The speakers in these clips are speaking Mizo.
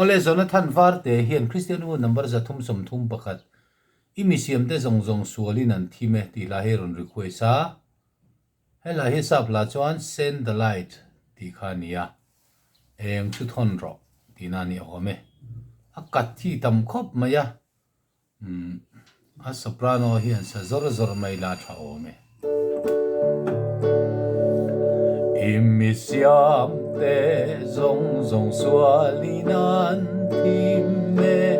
Awle Jonathan Varte hian Kristian u number 331 i mi siamte zawng zawng sualin an thim e tih hla hi a rawn request a. He hla hi sap hla chuan Send the Light tih kha a ni a, eng thu thawn rawh tihna a ni awm e. A kat hi tam khawp mai a. Umm a soprano hian sa zawr zawr mai la tha awm e. I mi siam te zawng zawng sualin an thim e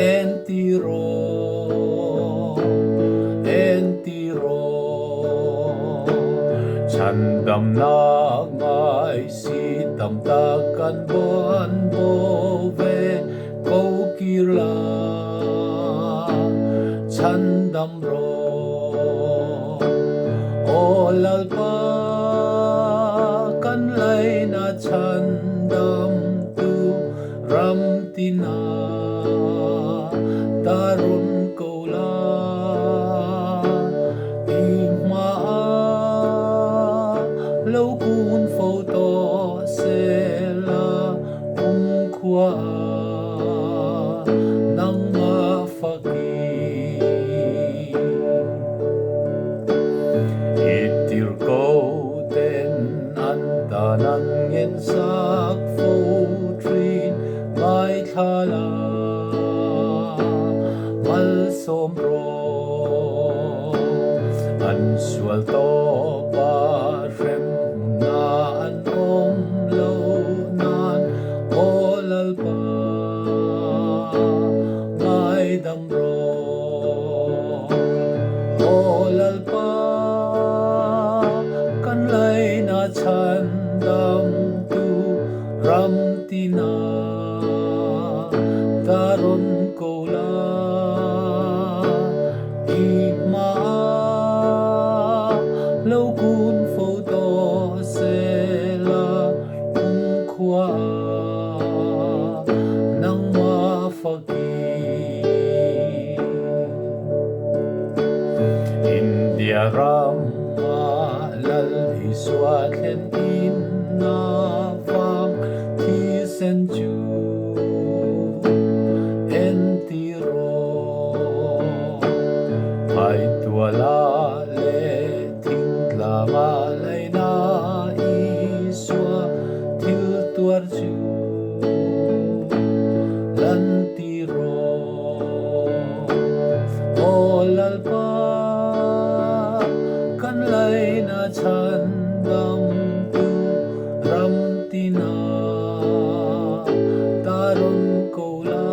en ti rawh en ti rawh chhandamna ngai si tam tak kan buan bo ve. Ko kir la, chhandam rawh. Aw Lalpa, kan laina chhandam tu ram tina ta rawn ko la. I hmaah lo kun fo tawh se la. Kumkhua nangmah faki. I tirhko ten an tan an ngen sak fo thin ngaithla la malsawm rawh. An sual tawp a hrem hmunah an awm lo nan aw Lalpa ngaidam rawh. Aw Lalpa kan laina chhandam tu ram tina ta rawn ko la. I hmaah lo kun fo tawh se la kumkhua nangmah faki. India ramah Lal Isua thlen in a vang thisen chu entir. Rawh Phaituala leh thingtlanga laina Isua thil tuar chu lan ti rawh. Aw Lalpa, kan laina chhandam tu ram tina ta rawn ko la.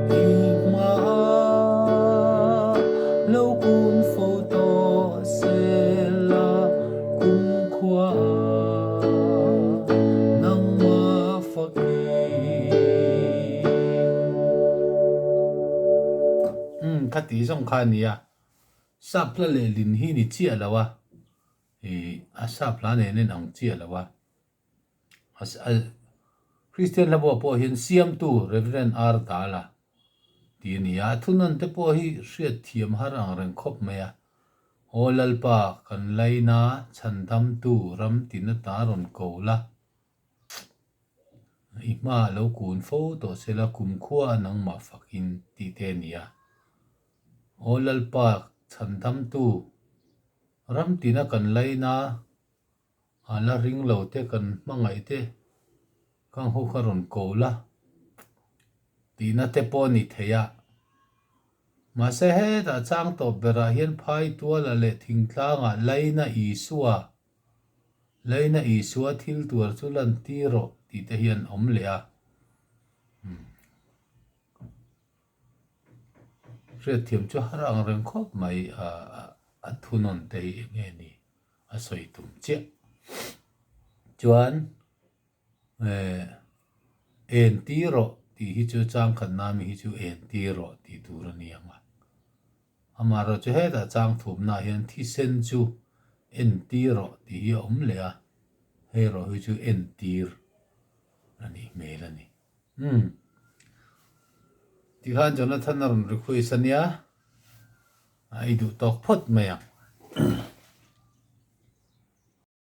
I hmaah lo kun fo tawh se la kumkhua nangmah faki. Umm kha ti zawng kha a nia, sap hla leh lin hi ni chiah lo a, ih a sap hla nen en ang chiah lo a. Kristian hla buah pawh hian Siamtu Rev. R. Dala tih a ni a, a thunawn te pawh hi hriat thiam har ang reng khawp mai a. Aw Lalpa, kan laina chhandamtu ram tina ta rawn ko la, i hmaah lo kun fo tawh se la, kumkhua a nangmah fakin tih te a ni a. Aw Lalpa, chhandamtu ram tina kan laina A la ring lo te kan hmangaih te ka ngho kha rawn ko la tihna te pawh a ni thei a. Mahse hetah chang tawp berah hian phai tuala leh thingtlangah Laina Isua, Laina Isua thil tuar chu lan tir rawh tih te hian awm leh a. Hriatthiam chu har ang reng khawp mai a thunawn te hi eng nge ni? a sawi tum chiah. Chuan eh en tir rawh tih hi chu chang khat na mi hi chu en tir rawh tih tur a ni ang a. Amaherawhchu chu hetah chang thumnaah hian thisen chu en tir rawh tih hi a awm leh a, hei erawh hi chu en tir a nih hmel a ni. Umm. Tikhan Jonathan a rawn request a nia. A i duh tawk phawt mai ang.